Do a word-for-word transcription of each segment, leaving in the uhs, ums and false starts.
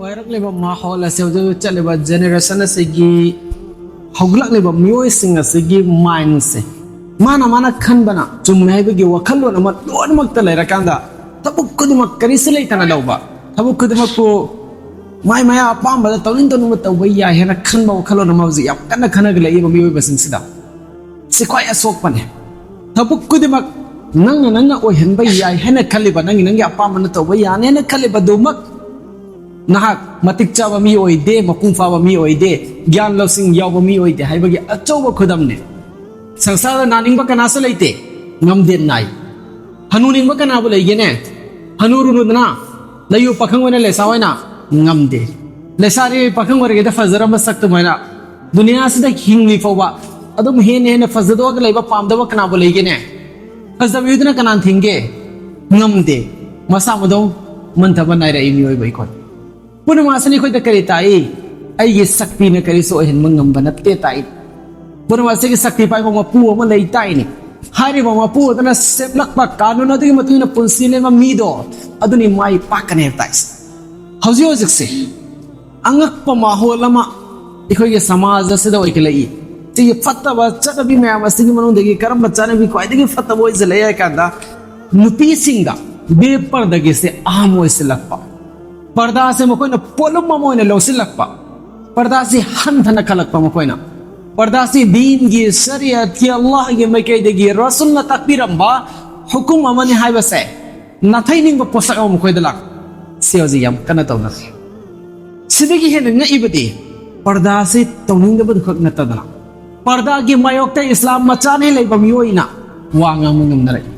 ꯑꯣꯏꯔꯛꯂꯤꯕ ꯃꯥꯍꯣꯜ ꯑꯁꯤ, ꯍꯧꯖꯤꯛ ꯍꯧꯖꯤꯛ ꯆꯠꯂꯤꯕ ꯖꯦꯅꯦꯔꯦꯁꯟ ꯑꯁꯤꯒꯤ, ꯍꯧꯒꯠꯂꯛꯂꯤꯕ ꯃꯤꯑꯣꯏꯁꯤꯡ ꯑꯁꯤꯒꯤ ꯃꯥꯏꯟꯁꯦ, ꯃꯥꯅ ꯃꯥꯅ ꯈꯟꯕꯅ ꯆꯨꯝꯃꯦ ꯍꯥꯏꯕꯒꯤ ꯋꯥꯈꯜꯂꯣꯟ ꯑꯃ ꯂꯣꯏꯅꯃꯛꯇ ꯂꯩꯔꯀꯥꯟꯗ, ꯊꯕꯛ ꯈꯨꯗꯤꯡꯃꯛ ꯀꯔꯤꯁꯨ ꯂꯩꯇꯅ ꯂꯧꯕ, ꯊꯕꯛ ꯈꯨꯗꯤꯡꯃꯛꯄꯨ ꯃꯥꯏ ꯃꯥꯏ ꯑꯄꯥꯝꯕꯗ ꯇꯧꯅꯤꯡ ꯇꯧꯅꯤꯡꯕ ꯇꯧꯕ ꯌꯥꯏ ꯍꯥꯏꯅ ꯈꯟꯕ ꯋꯥꯈꯜꯂꯣꯟ ꯑꯃ ꯍꯧꯖꯤꯛ ꯌꯥꯝ ꯀꯟꯅ ꯈꯟꯅꯒꯠꯂꯛꯏꯕ ꯃꯤꯑꯣꯏꯕꯁꯤꯡꯁꯤꯗ꯫ ꯁꯤ ꯈ꯭ꯋꯥꯏ ꯑꯁꯣꯛꯄꯅꯦ꯫ ꯊꯕꯛ ꯈꯨꯗꯤꯡꯃꯛ ꯅꯪꯅ ꯅꯪꯅ ꯑꯣꯏꯍꯟꯕ ꯌꯥꯏ ꯍꯥꯏꯅ ꯈꯜꯂꯤꯕ, ꯅꯪꯒꯤ ꯅꯪꯒꯤ ꯑꯄꯥꯝꯕꯅ ꯇꯧꯕ ꯌꯥꯅꯤ ꯍꯥꯏꯅ ꯈꯜꯂꯤꯕꯗꯨꯃꯛ ꯅꯍꯥꯛ ꯃꯇꯤꯛ ꯆꯥꯕ ꯃꯤ ꯑꯣꯏꯗꯦ, ꯃꯄꯨꯡ ꯐꯥꯕ ꯃꯤ ꯑꯣꯏꯗꯦ, ꯒ꯭ꯌꯥꯟ ꯂꯧꯁꯤꯡ ꯌꯥꯎꯕ ꯃꯤ ꯑꯣꯏꯗꯦ ꯍꯥꯏꯕꯒꯤ ꯑꯆꯧꯕ ꯈꯨꯗꯝꯅꯦ꯫ ꯁꯪꯁꯥꯔꯗ ꯅꯥꯅꯤꯡꯕ ꯀꯅꯥꯁꯨ ꯂꯩꯇꯦ, ꯉꯝꯗꯦ ꯅꯥꯏ꯫ ꯍꯅꯨꯅꯤꯡꯕ ꯀꯅꯥꯕꯨ ꯂꯩꯒꯦꯅꯦ? ꯍꯅꯨꯔꯨꯅꯨꯗꯅ, ꯂꯩꯌꯨ ꯄꯥꯈꯪ ꯑꯣꯏꯅ, ꯂꯩꯁꯥ ꯑꯣꯏꯅ꯫ ꯉꯝꯗꯦ꯫ ꯂꯩꯁꯥꯔꯤ ꯄꯥꯈꯪ ꯑꯣꯏꯔꯤꯉꯩꯗ ꯐꯖꯔꯝꯕ ꯁꯛꯇꯨꯃꯥꯏꯅ ꯗꯨꯅꯤꯌꯥꯁꯤꯗ ꯍꯤꯡꯂꯤ ꯐꯥꯎꯕ ꯑꯗꯨꯝ ꯍꯦꯟꯅ ꯍꯦꯟꯅ ꯐꯖꯗꯣꯛꯑꯒ ꯂꯩꯕ ꯄꯥꯝꯗꯕ ꯀꯅꯥꯕꯨ ꯂꯩꯒꯦꯅꯦ? ꯐꯖꯕꯤꯗꯨꯅ ꯀꯅꯥꯅ ꯊꯤꯡꯒꯦ? ꯉꯝꯗꯦ꯫ ꯃꯁꯥ ꯃꯇꯣꯝ ꯃꯟꯊꯕ ꯅꯥꯏꯔꯛꯏ ꯃꯤꯑꯣꯏꯕ ꯑꯩꯈꯣꯏ꯫ ꯄꯨꯝꯅꯃꯛ ꯑꯁꯤꯅ ꯑꯩꯈꯣꯏꯗ ꯀꯔꯤ ꯇꯥꯛꯏ? ꯑꯩꯒꯤ ꯁꯛꯇꯤꯅ ꯀꯔꯤꯁꯨ ꯑꯣꯏꯍꯟꯕ ꯉꯝꯕ ꯅꯠꯇꯦ ꯇꯥꯛꯏ꯫ ꯄꯨꯝꯅꯃꯛ ꯑꯁꯤꯒꯤ ꯁꯛꯇꯤ ꯄꯥꯏꯕ ꯃꯄꯨ ꯑꯃ ꯂꯩ ꯇꯥꯛꯏꯅꯤ꯫ ꯍꯥꯏꯔꯤꯕ ꯃꯄꯨ ꯑꯗꯨꯅ ꯁꯦꯝꯂꯛꯄ ꯀꯥꯅꯨꯟ ꯑꯗꯨꯒꯤ ꯃꯇꯨꯡ ꯏꯟꯅ ꯄꯨꯟꯁꯤ ꯂꯦꯟꯕ ꯃꯤꯗꯣ, ꯑꯗꯨꯅꯤ ꯃꯥꯏ ꯄꯥꯛꯀꯅꯤ ꯍꯥꯏꯕ ꯇꯥꯛꯏꯁꯦ꯫ ꯍꯧꯖꯤꯛ ꯍꯧꯖꯤꯛꯁꯦ ꯑꯉꯛꯄ ꯃꯥꯍꯣꯜ ꯑꯃ ꯑꯩꯈꯣꯏꯒꯤ ꯁꯃꯥꯖ ꯑꯁꯤꯗ ꯑꯣꯏꯈꯠꯂꯛꯏ꯫ ꯁꯤꯒꯤ ꯐꯠꯇꯕ ꯆꯠꯅꯕꯤ ꯃꯌꯥꯝ ꯑꯁꯤꯒꯤ ꯃꯅꯨꯡꯗꯒꯤ ꯀꯔꯝꯕ ꯆꯠꯅꯕꯤ ꯈ꯭ꯋꯥꯏꯗꯒꯤ ꯐꯠꯇꯕ ꯑꯣꯏꯁꯤꯜꯂꯛꯏ ꯍꯥꯏ ꯀꯥꯟꯗ, ꯅꯨꯄꯤꯁꯤꯡꯗ ꯕꯦꯄꯔꯗꯒꯤꯁꯦ ꯑꯍꯥꯝ ꯑꯣꯏꯁꯤꯜꯂꯛꯄ꯫ ꯄꯔꯗꯥꯁꯦ ꯃꯈꯣꯏꯅ ꯄꯣꯠꯂꯨꯝ ꯑꯃ ꯑꯣꯏꯅ ꯂꯧꯁꯤꯜꯂꯛꯄ꯫ ꯄꯔꯗꯥꯁꯤ ꯍꯟꯊꯅ ꯈꯜꯂꯛꯄ ꯃꯈꯣꯏꯅ꯫ ꯄꯔꯗꯥꯁꯤ ꯗꯤꯟꯒꯤ, ꯁꯔꯤꯌꯠꯀꯤ, ꯑꯜꯂꯥꯍꯒꯤ ꯃꯥꯏꯀꯩꯗꯒꯤ ꯔꯁꯨꯜꯅ ꯇꯥꯛꯄꯤꯔꯝꯕ ꯍꯨꯀꯨꯝ ꯑꯃꯅꯤ ꯍꯥꯏꯕꯁꯦ ꯅꯥꯊꯩꯅꯤꯡꯕ ꯄꯣꯠꯁꯛ ꯑꯃ ꯃꯈꯣꯏꯗ ꯂꯥꯛꯄ꯫ ꯁꯤ ꯍꯧꯖꯤꯛ ꯌꯥꯝ ꯀꯟꯅ ꯇꯧꯅꯔꯤ꯫ ꯁꯤꯗꯒꯤ ꯍꯦꯟꯅ ꯉꯛꯏꯕꯗꯤ ꯄꯔꯗꯥꯁꯤ ꯇꯧꯅꯤꯡꯗꯕꯗꯨ ꯈꯛ ꯅꯠꯇꯗꯅ, ꯄꯔꯗꯥꯒꯤ ꯃꯥꯌꯣꯛꯇ ꯏꯁꯂꯥꯝ ꯃꯆꯥꯅ ꯂꯩꯕ ꯃꯤꯑꯣꯏꯅ ꯋꯥ ꯉꯥꯡꯕ ꯉꯝꯅꯔꯛꯏ꯫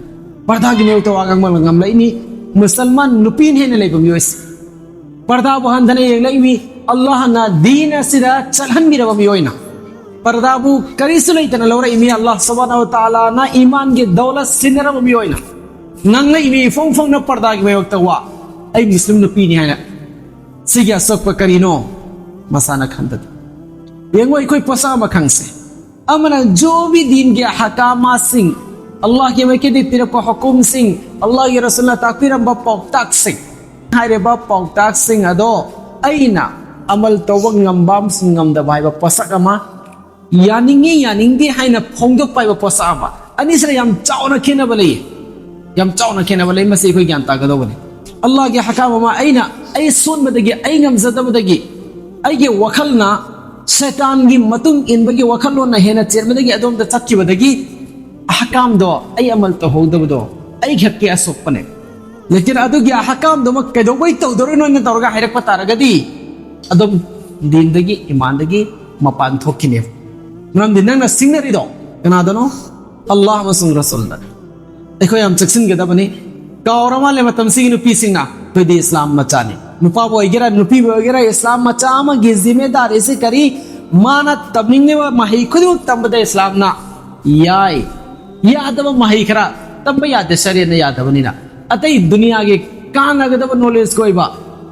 ꯄꯔꯗꯥꯒꯤ ꯃꯥꯌꯣꯛꯇ ꯋꯥ ꯉꯥꯡꯕ ꯉꯝꯂꯛꯏꯅꯤ ꯃꯨꯁꯜꯃꯥꯟ ꯅꯨꯄꯤꯅ ꯍꯦꯟꯅ ꯂꯩꯕ ꯃꯤꯑꯣꯏꯁꯤ꯫ ꯄꯔꯗꯥꯕꯨ ꯍꯟꯊꯅ ꯌꯦꯡꯂꯛꯏꯃꯤ꯫ ꯑꯜꯂꯥꯍꯅ ꯗꯤꯟ ꯑꯁꯤꯗ ꯆꯠꯍꯟꯕꯤꯔꯕ ꯃꯤꯑꯣꯏꯅ, ꯄꯔꯗꯥꯕꯨ ꯀꯔꯤꯁꯨ ꯂꯩꯇꯅ ꯂꯧꯔꯛꯏꯃꯤ꯫ ꯑꯜꯂꯥꯍ ꯁꯨꯕꯍꯥꯅꯍꯨ ꯋ ꯇꯥꯂꯥꯅ ꯏꯃꯥꯟꯒꯤ ꯗꯧꯂꯠ ꯁꯤꯟꯅꯔꯕ ꯃꯤꯑꯣꯏꯅ ꯉꯥꯡꯂꯛꯏꯃꯤ ꯏꯐꯣꯡ ꯐꯣꯡꯅ ꯄꯔꯗꯥꯒꯤ ꯃꯥꯌꯣꯛꯇ ꯋꯥ, "ꯑꯩ ꯃꯨꯁꯂꯤꯝ ꯅꯨꯄꯤꯅꯤ" ꯍꯥꯏꯅ꯫ ꯁꯤꯒꯤ ꯑꯁꯣꯛꯄ ꯀꯔꯤꯅꯣ? ꯃꯁꯥꯅ ꯈꯟꯗꯗꯦ꯫ ꯌꯦꯡꯉꯣ, ꯑꯩꯈꯣꯏ ꯄꯣꯠꯁꯛ ꯑꯃ ꯈꯪꯁꯦ꯫ ꯑꯃꯅ ꯖꯣꯕꯤ ꯗꯤꯟꯒꯤ ꯑꯍꯀꯥꯃꯥꯁꯤꯡ, ꯑꯜꯂꯥꯍꯒꯤ ꯃꯥꯏꯀꯩꯗꯒꯤ ꯄꯤꯔꯛꯄ ꯍꯨꯀꯨꯝꯁꯤꯡ, ꯑꯜꯂꯥꯍꯒꯤ ꯔꯁꯨꯜꯅ ꯇꯥꯛꯄꯤꯔꯝꯕ ꯄꯥꯎꯇꯥꯛꯁꯤꯡ, ꯍꯥꯏꯔꯤꯕ ꯄꯥꯎꯇꯥꯛꯁꯤꯡ ꯑꯗꯣ ꯑꯩꯅ ꯑꯃꯜ ꯇꯧꯕ ꯉꯝꯕ ꯑꯃꯁꯨꯡ ꯉꯝꯗꯕ ꯍꯥꯏꯕ ꯄꯣꯠꯁꯛ ꯑꯃ, ꯌꯥꯅꯤꯡꯉꯤ ꯌꯥꯅꯤꯡꯗꯦ ꯍꯥꯏꯅ ꯐꯣꯡꯗꯣꯛꯄ ꯍꯥꯏꯕ ꯄꯣꯠꯁꯛ ꯑꯃ, ꯑꯅꯤꯁꯤꯗ ꯌꯥꯝ ꯆꯥꯎꯅ ꯈꯦꯠꯅꯕ ꯂꯩ꯫ ꯌꯥꯝ ꯆꯥꯎꯅ ꯈꯦꯠꯅꯕ ꯂꯩ꯫ ꯃꯁꯤ ꯑꯩꯈꯣꯏ ꯒ꯭ꯌꯥꯟ ꯇꯥꯒꯗꯧꯕꯅꯤ꯫ ꯑꯜꯂꯥꯍꯒꯤ ꯑꯍꯀꯥꯝ ꯑꯃ ꯑꯩꯅ ꯑꯩ ꯁꯣꯟꯕꯗꯒꯤ, ꯑꯩ ꯉꯝꯖꯗꯕꯗꯒꯤ, ꯑꯩꯒꯤ ꯋꯥꯈꯜꯅ ꯁꯩꯇꯥꯟꯒꯤ ꯃꯇꯨꯡ ꯏꯟꯕꯒꯤ ꯋꯥꯈꯜꯂꯣꯟꯅ ꯍꯦꯟꯅ ꯆꯦꯟꯕꯗꯒꯤ ꯑꯗꯣꯝꯗ ꯆꯠꯈꯤꯕꯗꯒꯤ ꯑꯍꯀꯥꯝꯗꯣ ꯑꯩ ꯑꯃꯜ ꯇꯧꯍꯧꯗꯕꯗꯣ ꯑꯩ ꯈꯛꯀꯤ ꯑꯁꯣꯛꯄꯅꯦ꯫ ꯂꯦꯀꯤꯟ ꯑꯗꯨꯒꯤ ꯑꯍꯀꯥꯝꯗꯨꯃꯛ ꯀꯩꯗꯧꯕꯩ ꯇꯧꯗꯧꯔꯤꯅꯣ ꯍꯥꯏꯅ ꯇꯧꯔꯒ ꯍꯥꯏꯔꯛꯄ ꯇꯥꯔꯒꯗꯤ ꯑꯗꯨꯝ ꯗꯤꯟꯗꯒꯤ, ꯏꯃꯥꯟꯗꯒꯤ ꯃꯄꯥꯟ ꯊꯣꯛꯈꯤꯅꯦꯕ꯫ ꯃꯔꯝꯗꯤ ꯅꯪꯅ ꯁꯤꯡꯅꯔꯤꯗꯣ ꯀꯅꯥꯗꯅꯣ? ꯑꯜꯂꯥꯍ ꯑꯃꯁꯨꯡ ꯔꯁꯨꯜꯗ꯫ ꯑꯩꯈꯣꯏ ꯌꯥꯝ ꯆꯦꯛꯁꯤꯟꯒꯗꯕꯅꯤ꯫ ꯀꯥꯎꯔ ꯃꯥꯜꯂꯦ ꯃꯇꯝꯁꯤꯒꯤ ꯅꯨꯄꯤꯁꯤꯡꯅ, ꯑꯩꯈꯣꯏꯗꯤ ꯏꯁꯂꯥꯝ ꯃꯆꯥꯅꯤ꯫ ꯅꯨꯄꯥꯕꯨ ꯑꯣꯏꯒꯦꯔꯥ, ꯅꯨꯄꯤꯕꯨ ꯑꯣꯏꯒꯦꯔꯥ, ꯏꯁꯂꯥꯝ ꯃꯆꯥ ꯑꯃꯒꯤ ꯖꯤꯝꯃꯦꯗꯥꯔꯤꯁꯤ ꯀꯔꯤ? ꯃꯥꯅ ꯇꯝꯅꯤꯡꯂꯤꯕ ꯃꯍꯩ ꯈꯨꯗꯤꯡꯃꯛ ꯇꯝꯕꯗ ꯏꯁꯂꯥꯝꯅ ꯌꯥꯏ꯫ ꯌꯥꯗꯕ ꯃꯍꯩ ꯈꯔ ꯇꯝꯕ ꯌꯥꯗꯦ, ꯁꯔꯤꯌꯠꯅ ꯌꯥꯗꯕꯅꯤꯅ꯫ ꯑꯇꯩ ꯗꯨꯅꯤꯌꯥꯒꯤ ꯀꯥꯟꯅꯒꯗꯕ ꯅꯣꯂꯦꯖꯀꯤ ꯑꯣꯏꯕ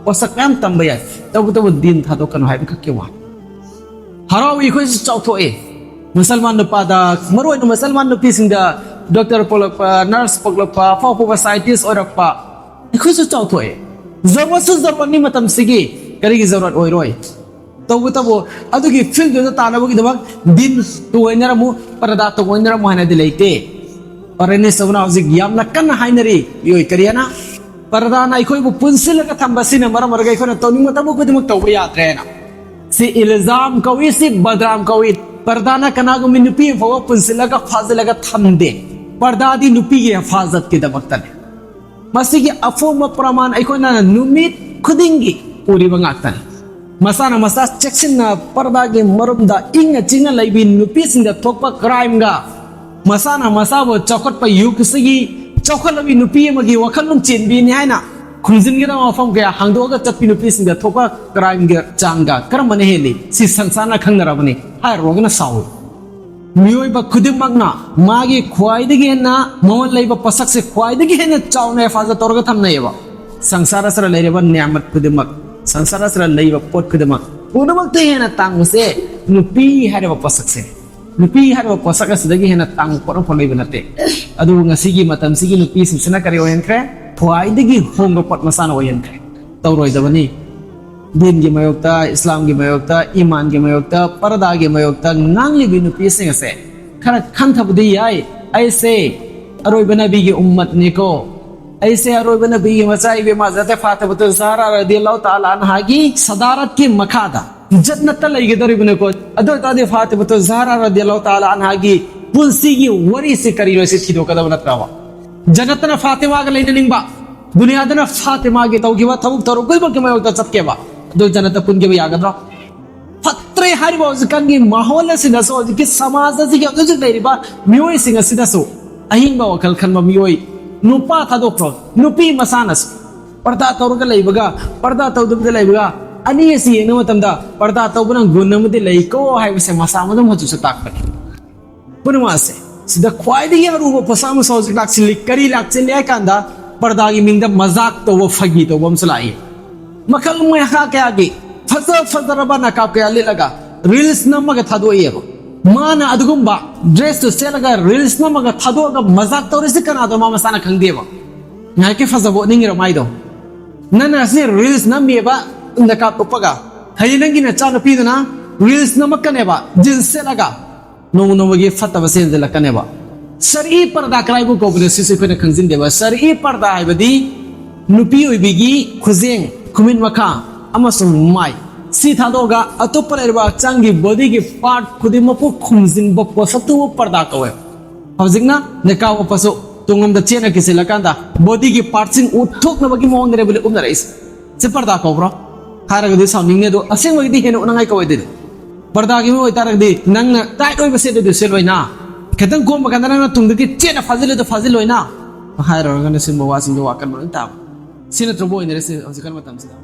ꯄꯣꯠꯁꯛ ꯃꯌꯥꯝ ꯇꯝꯕ ꯌꯥꯏ, ꯇꯧꯕꯇꯕꯨ ꯗꯤꯟ ꯊꯥꯗꯣꯛꯀꯅꯨ ꯍꯥꯏꯕ ꯈꯛꯀꯤ ꯋꯥꯅꯤ꯫ ꯍꯔꯥꯎꯏ, ꯑꯩꯈꯣꯏꯁꯨ ꯆꯥꯎꯊꯣꯛꯑꯦ꯫ ꯃꯨꯁꯜꯃꯥꯟ ꯅꯨꯄꯥꯗ, ꯃꯔꯨꯑꯣꯏꯅ ꯃꯨꯁꯜꯃꯥꯟ ꯅꯨꯄꯤꯁꯤꯡꯗ ꯗꯣꯛꯇꯔ ꯄꯣꯛꯂꯛꯄ, ꯅꯔꯁ ꯄꯣꯛꯂꯛꯄ, ꯑꯐꯥꯎ ꯑꯐꯥꯎꯕ ꯁꯥꯏꯟꯇꯤꯁ ꯑꯣꯏꯔꯛꯄ, ꯑꯩꯈꯣꯏꯁꯨ ꯆꯥꯎꯊꯣꯛꯑꯦ꯫ ꯖꯔꯨꯔꯠꯁꯨ ꯖꯔꯨꯔꯠꯅꯤ ꯃꯇꯝꯁꯤꯒꯤ, ꯀꯔꯤꯒꯤ ꯖꯔꯨꯔꯠ ꯑꯣꯏꯔꯣꯏ? ꯇꯧꯕꯇꯕꯨ ꯑꯗꯨꯒꯤ ꯐꯤꯜꯗꯨꯗ ꯇꯥꯅꯕꯒꯤꯗꯃꯛ ꯗꯤꯟ ꯇꯣꯡꯑꯣꯏꯅꯔꯝꯃꯨ, ꯄꯔꯗꯥ ꯇꯣꯡꯑꯣꯏꯅꯔꯝꯃꯨ ꯍꯥꯏꯅꯗꯤ ꯂꯩꯇꯦ꯫ ꯄꯔꯦꯅꯤꯁꯇꯧꯅ ꯍꯧꯖꯤꯛ ꯌꯥꯝꯅ ꯀꯟꯅ ꯍꯥꯏꯅꯔꯤ, ꯃꯤꯑꯣꯏ ꯀꯔꯤ ꯍꯥꯏꯅ? ꯄꯔꯗꯥꯅ ꯑꯩꯈꯣꯏꯕꯨ ꯄꯨꯟꯁꯤꯜꯂꯒ ꯊꯝꯕꯁꯤꯅ ꯃꯔꯝ ꯑꯣꯏꯔꯒ ꯑꯩꯈꯣꯏꯅ ꯇꯧꯅꯤꯡꯕ ꯊꯕꯛ ꯈꯨꯗꯤꯡꯃꯛ ꯇꯧꯕ ꯌꯥꯗ꯭ꯔꯦꯅ꯫ ꯁꯤ ꯏꯜꯖꯥꯝ ꯀꯧꯏ, ꯁꯤ ꯕꯗꯅꯥꯝ ꯀꯧꯏ꯫ ꯄꯔꯗꯥꯅ ꯀꯅꯥꯒꯨꯝꯕꯤ ꯅꯨꯄꯤ ꯑꯃ ꯐꯥꯎꯕ ꯄꯨꯟꯁꯤꯜꯂꯒ ꯐꯥꯖꯤꯜꯂꯒ ꯊꯝꯗꯦ꯫ ꯄꯔꯗꯥꯗꯤ ꯅꯨꯄꯤꯒꯤ ꯍꯤꯐꯥꯖꯠꯀꯤꯗꯃꯛꯇꯅꯤ꯫ ꯃꯁꯤꯒꯤ ꯑꯐꯣꯡꯕ ꯄ꯭ꯔꯃꯥꯟ ꯑꯩꯈꯣꯏꯅ ꯅꯨꯃꯤꯠ ꯈꯨꯗꯤꯡꯒꯤ ꯎꯔꯤꯕ ꯉꯥꯛꯇꯅꯤ꯫ ꯃꯁꯥꯅ ꯃꯁꯥ ꯆꯦꯛꯁꯤꯟꯅ ꯄꯔꯗꯥꯒꯤ ꯃꯔꯨꯝꯗ ꯏꯪꯅ ꯆꯤꯛꯅ ꯂꯩꯕꯤ ꯅꯨꯄꯤꯁꯤꯡꯗ ꯊꯣꯛꯄ ꯀ꯭ꯔꯥꯏꯝꯒ, ꯃꯁꯥꯅ ꯃꯁꯥꯕꯨ ꯆꯥꯎꯈꯠꯄ ꯌꯨꯒꯁꯤꯒꯤ ꯆꯥꯎꯈꯠꯂꯕꯤ ꯅꯨꯄꯤ ꯑꯃꯒꯤ ꯋꯥꯈꯜꯂꯣꯟ ꯆꯦꯟꯕꯤꯅꯤ ꯍꯥꯏꯅ ꯈꯨꯝꯖꯤꯟꯒꯗꯕ ꯃꯐꯝ ꯀꯌꯥ ꯍꯥꯡꯗꯣꯛꯑꯒ ꯆꯠꯄꯤ ꯅꯨꯄꯤꯁꯤꯡꯗ ꯊꯣꯛꯄ ꯀ꯭ꯔꯥꯏꯝꯒ ꯆꯥꯡꯒ ꯀꯔꯝꯕꯅ ꯍꯦꯜꯂꯤ? ꯁꯤ ꯁꯪꯁꯥꯔꯅ ꯈꯪꯅꯔꯕꯅꯤ, ꯍꯥꯏꯔꯨꯔꯒꯅ ꯁꯥꯎꯏ꯫ ꯃꯤꯑꯣꯏꯕ ꯈꯨꯗꯤꯡꯃꯛꯅ ꯃꯥꯒꯤ ꯈ꯭ꯋꯥꯏꯗꯒꯤ ꯍꯦꯟꯅ ꯃꯃꯜ ꯂꯩꯕ ꯄꯣꯠꯁꯛꯁꯦ ꯈ꯭ꯋꯥꯏꯗꯒꯤ ꯍꯦꯟꯅ ꯆꯥꯎꯅ ꯍꯤꯐꯥꯖꯠ ꯇꯧꯔꯒ ꯊꯝꯅꯩꯑꯕ꯫ ꯁꯪꯁꯥꯔ ꯑꯁꯤꯗ ꯂꯩꯔꯤꯕ ꯅꯤꯌꯥꯃꯠ ꯈꯨꯗꯤꯡꯃꯛ, ꯁꯪꯁꯥꯔ ꯑꯁꯤꯗ ꯂꯩꯕ ꯄꯣꯠ ꯈꯨꯗꯤꯡꯃꯛ, ꯄꯨꯝꯅꯃꯛꯇ ꯍꯦꯟꯅ ꯇꯥꯡꯕꯁꯦ ꯅꯨꯄꯤ ꯍꯥꯏꯔꯤꯕ ꯄꯣꯠꯁꯛꯁꯦ꯫ ꯅꯨꯄꯤ ꯍꯥꯏꯔꯤꯕ ꯄꯣꯠꯁꯛ ꯑꯁꯤꯗꯒꯤ ꯍꯦꯟꯅ ꯇꯥꯡꯕ ꯄꯣꯠ ꯑꯃꯐꯥꯎ ꯂꯩꯕ ꯅꯠꯇꯦ꯫ ꯑꯗꯨꯕꯨ ꯉꯁꯤꯒꯤ ꯃꯇꯝꯁꯤꯒꯤ ꯅꯨꯄꯤꯁꯤꯡꯁꯤꯅ ꯀꯔꯤ ꯑꯣꯏꯍꯟꯈ꯭ꯔꯦ? ꯈ꯭ꯋꯥꯏꯗꯒꯤ ꯍꯣꯡꯕ ꯄꯣꯠ ꯃꯆꯥꯅ ꯑꯣꯏꯍꯟꯈ꯭ꯔꯦ꯫ ꯇꯧꯔꯣꯏꯗꯕꯅꯤ꯫ ꯗꯤꯟꯒꯤ ꯃꯥꯌꯣꯛꯇ, ꯏꯁꯂꯥꯝꯒꯤ ꯃꯥꯌꯣꯛꯇ, ꯏꯃꯥꯟꯒꯤ ꯃꯥꯌꯣꯛꯇ, ꯄꯔꯗꯥꯒꯤ ꯃꯥꯌꯣꯛꯇ ꯉꯥꯡꯂꯤꯕꯤ ꯅꯨꯄꯤꯁꯤꯡ ꯑꯁꯦ ꯈꯔ ꯈꯟꯊꯕꯗꯤ ꯌꯥꯏ꯫ ꯑꯩꯁꯦ ꯑꯔꯣꯏꯕ ꯅꯕꯤꯒꯤ ꯎꯝꯃꯠꯅꯤꯀꯣ꯫ ꯑꯩꯁꯦ ꯑꯔꯣꯏꯕ ꯅꯕꯤꯒꯤ ꯃꯆꯥ ꯏꯕꯦꯝꯃ ꯍꯖꯔꯠ ꯐꯥꯇꯤꯃꯥꯇꯨ ꯖꯍꯔꯥ ꯔꯗꯤꯌꯜꯂꯥꯍꯨ ꯇꯥꯂꯥ ꯑꯟꯍꯥꯒꯤ ꯁꯗꯥꯔꯠꯀꯤ ꯃꯈꯥꯗ ꯖꯟꯅꯠꯇ ꯂꯩꯒꯗꯧꯔꯤꯕꯅꯤꯀꯣ꯫ ꯑꯗꯨ ꯑꯣꯏꯇꯥꯔꯗꯤ ꯐꯥꯇꯤꯃꯥꯇꯨ ꯖꯍꯔꯥ ꯔꯗꯤꯌꯜꯂꯥꯍꯨ ꯇꯥꯂꯥ ꯑꯟꯍꯥꯒꯤ ꯄꯨꯟꯁꯤꯒꯤ ꯋꯥꯔꯤꯁꯤ ꯀꯔꯤꯅꯣ ꯁꯤ ꯊꯤꯗꯣꯛꯀꯗꯕ ꯅꯠꯇ꯭ꯔꯕ? ꯖꯟꯅꯠꯇꯅ ꯐꯥꯇꯤꯃꯥꯒ ꯂꯩꯅꯅꯤꯡꯕ, ꯗꯨꯅꯤꯌꯥꯗꯅ ꯐꯥꯇꯤꯃꯥꯒꯤ ꯇꯧꯈꯤꯕ ꯊꯕꯛ ꯊꯧꯔꯝ ꯈꯨꯗꯤꯡꯃꯛꯀꯤ ꯃꯥꯌꯣꯛꯇ ꯆꯠꯀꯦꯕ, ꯑꯗꯨ ꯖꯟꯅꯠꯇ ꯄꯨꯟꯒꯦꯕ ꯌꯥꯒꯗ꯭ꯔꯣ? ꯐꯠꯇ꯭ꯔꯦ ꯍꯥꯏꯔꯤꯕ ꯍꯧꯖꯤꯛꯀꯥꯟꯒꯤ ꯃꯥꯍꯣꯜ ꯑꯁꯤꯗꯁꯨ, ꯍꯧꯖꯤꯛꯀꯤ ꯁꯃꯥꯖ ꯑꯁꯤꯒꯤ ꯍꯧꯖꯤꯛ ꯍꯧꯖꯤꯛ ꯂꯩꯔꯤꯕ ꯃꯤꯑꯣꯏꯁꯤꯡ ꯑꯁꯤꯗꯁꯨ ꯑꯍꯤꯡꯕ ꯋꯥꯈꯜ ꯈꯟꯕ ꯃꯤꯑꯣꯏ, ꯅꯨꯄꯥ ꯊꯥꯗꯣꯛꯈ꯭ꯔꯣ, ꯅꯨꯄꯤ ꯃꯁꯥꯅꯁꯨ ꯄꯔꯗꯥ ꯇꯧꯔꯒ ꯂꯩꯕꯒ ꯄꯔꯗꯥ ꯇꯧꯗꯕꯤꯗ ꯂꯩꯕꯒ ꯑꯅꯤ ꯑꯁꯤ ꯌꯦꯡꯅꯕ ꯃꯇꯝꯗ ꯄꯔꯗꯥ ꯇꯧꯕꯅ ꯒꯨꯟ ꯑꯃꯗꯤ ꯂꯩꯀꯣ ꯍꯥꯏꯕꯁꯦ ꯃꯁꯥ ꯃꯗꯨꯝ ꯍꯧꯖꯤꯛꯁꯨ ꯇꯥꯛꯄꯅꯤ꯫ ꯄꯨꯝꯅꯃꯛ ꯑꯁꯦ ꯁꯤꯗ ꯈ꯭ꯋꯥꯏꯗꯒꯤ ꯑꯔꯨꯕ ꯄꯣꯠꯁꯛ ꯑꯃꯁꯨ ꯍꯧꯖꯤꯛ ꯂꯥꯛꯁꯤꯜꯂꯤ꯫ ꯀꯔꯤ ꯂꯥꯛꯁꯤꯜꯂꯤ ꯍꯥꯏ ꯀꯥꯟꯗ, ꯄꯔꯗꯥꯒꯤ ꯃꯤꯡꯗ ꯃꯖꯥꯛ ꯇꯧꯕ, ꯐꯥꯒꯤ ꯇꯧꯕ ꯑꯃꯁꯨ ꯂꯥꯛꯏ꯫ ꯃꯈꯜ ꯃꯈꯥ ꯀꯌꯥꯒꯤ ꯐꯖ ꯐꯖꯔꯕ ꯅꯀꯥꯞ ꯀꯌꯥ ꯂꯤꯠꯂꯒ ꯔꯤꯜꯁ ꯅꯝꯃꯒ ꯊꯥꯗꯣꯛꯏꯑꯕ꯫ ꯃꯥꯅ ꯑꯗꯨꯒꯨꯝꯕ ꯗ꯭ꯔꯦꯁꯇꯨ ꯁꯦꯠꯂꯒ ꯔꯤꯜꯁ ꯅꯝꯃꯒ ꯊꯥꯗꯣꯛꯑꯒ ꯃꯖꯥꯛ ꯇꯧꯔꯤꯁꯤ ꯀꯅꯥꯗꯣ ꯃꯥ ꯃꯁꯥꯅ ꯈꯪꯗꯦꯕ꯫ ꯉꯥꯏꯍꯥꯛꯀꯤ ꯐꯖꯕ ꯎꯠꯅꯤꯡꯉꯤꯔꯣ ꯃꯥꯏꯗꯣ? ꯅꯪꯅ ꯑꯁꯤ ꯔꯤꯜꯁ ꯅꯝꯃꯤꯕ ꯅꯀꯥꯞ ꯎꯞꯄꯒ, ꯍꯌꯦꯡ ꯅꯪꯒꯤ ꯅꯆꯥꯅꯨꯄꯤꯗꯨꯅ ꯔꯤꯜꯁ ꯅꯝꯃꯛꯀꯅꯦꯕ ꯖꯤꯟꯁ ꯁꯦꯠꯂꯒ꯫ ꯅꯣꯡꯃ ꯅꯣꯡꯃꯒꯤ ꯐꯠꯇꯕꯁꯦ ꯍꯦꯟꯖꯜꯂꯛꯀꯅꯦꯕ꯫ ꯁꯔꯏ ꯄꯔꯗꯥ ꯀꯗꯥꯏꯕꯨ ꯀꯧꯕꯅꯣ ꯁꯤꯁꯨ ꯑꯩꯈꯣꯏꯅ ꯈꯪꯖꯤꯟꯗꯦꯕ꯫ ꯁꯔꯏ ꯄꯔꯗꯥ ꯍꯥꯏꯕꯗꯤ ꯅꯨꯄꯤ ꯑꯣꯏꯕꯤꯒꯤ ꯈꯨꯖꯦꯡ, ꯈꯨꯃꯤꯠ ꯃꯈꯥ ꯑꯃꯁꯨꯡ ꯃꯥꯏ, ꯁꯤ ꯊꯥꯗꯣꯛꯑꯒ ꯑꯇꯣꯞꯄ ꯂꯩꯔꯤꯕ ꯍꯛꯆꯥꯡꯒꯤ ꯕꯣꯗꯤꯒꯤ ꯄꯥꯔꯠ ꯈꯨꯗꯤꯡꯃꯛꯄꯨ ꯈꯨꯝꯖꯤꯟꯕ ꯄꯣꯠꯁꯛꯇꯨꯕꯨ ꯄꯔꯗꯥ ꯀꯧꯋꯦ꯫ ꯍꯧꯖꯤꯛꯅ ꯅꯤꯀꯥꯞ ꯎꯞꯄꯁꯨ ꯇꯨꯡꯂꯣꯝꯗ ꯆꯦꯠꯅ ꯀꯤꯁꯤꯜꯂꯀꯥꯟꯗ ꯕꯣꯗꯤꯒꯤ ꯄꯥꯔꯠꯁꯤꯡ ꯎꯠꯊꯣꯛꯅꯕꯒꯤ ꯃꯑꯣꯡꯗꯅꯦꯕ ꯎꯞꯅꯔꯛꯏꯁꯦ꯫ ꯁꯤ ꯄꯔꯗꯥ ꯀꯧꯕ꯭ꯔꯣ? ꯍꯥꯏꯔꯒꯗꯤ ꯁꯥꯎꯅꯤꯡꯅꯤ, ꯑꯗꯣ ꯑꯁꯦꯡꯕꯒꯤꯗꯤ ꯍꯦꯟꯅ ꯎꯠꯅꯉꯥꯏ ꯀꯧꯋꯦ ꯑꯗꯨꯗꯤ꯫ ꯄꯔꯗꯥꯒꯤ ꯃꯤ ꯑꯣꯏꯇꯥꯔꯒꯗꯤ ꯅꯪꯅ ꯇꯥꯏꯠ ꯑꯣꯏꯕ ꯁꯦꯠꯂꯤꯗꯨ ꯁꯦꯠꯂꯣꯏꯅ, ꯈꯤꯇꯪ ꯀꯣꯝꯕ ꯀꯥꯟꯗ ꯅꯪꯅ ꯇꯨꯡꯗꯒꯤ ꯆꯦꯠꯅ ꯐꯥꯖꯤꯜꯂꯤꯗꯨ ꯐꯥꯖꯤꯜꯂꯣꯏꯅ꯫ ꯍꯥꯏꯔꯨꯔꯒꯅ ꯁꯤꯒꯨꯝꯕ ꯋꯥꯁꯤꯡꯗꯣ ꯋꯥꯀꯟꯕ ꯂꯣꯏ ꯇꯥꯕ꯫ ꯁꯤ ꯅꯠꯇ꯭ꯔꯕ ꯑꯣꯏꯅꯔꯤꯁꯦ ꯍꯧꯖꯤꯛꯀꯥꯟ ꯃꯇꯝꯁꯤꯗ?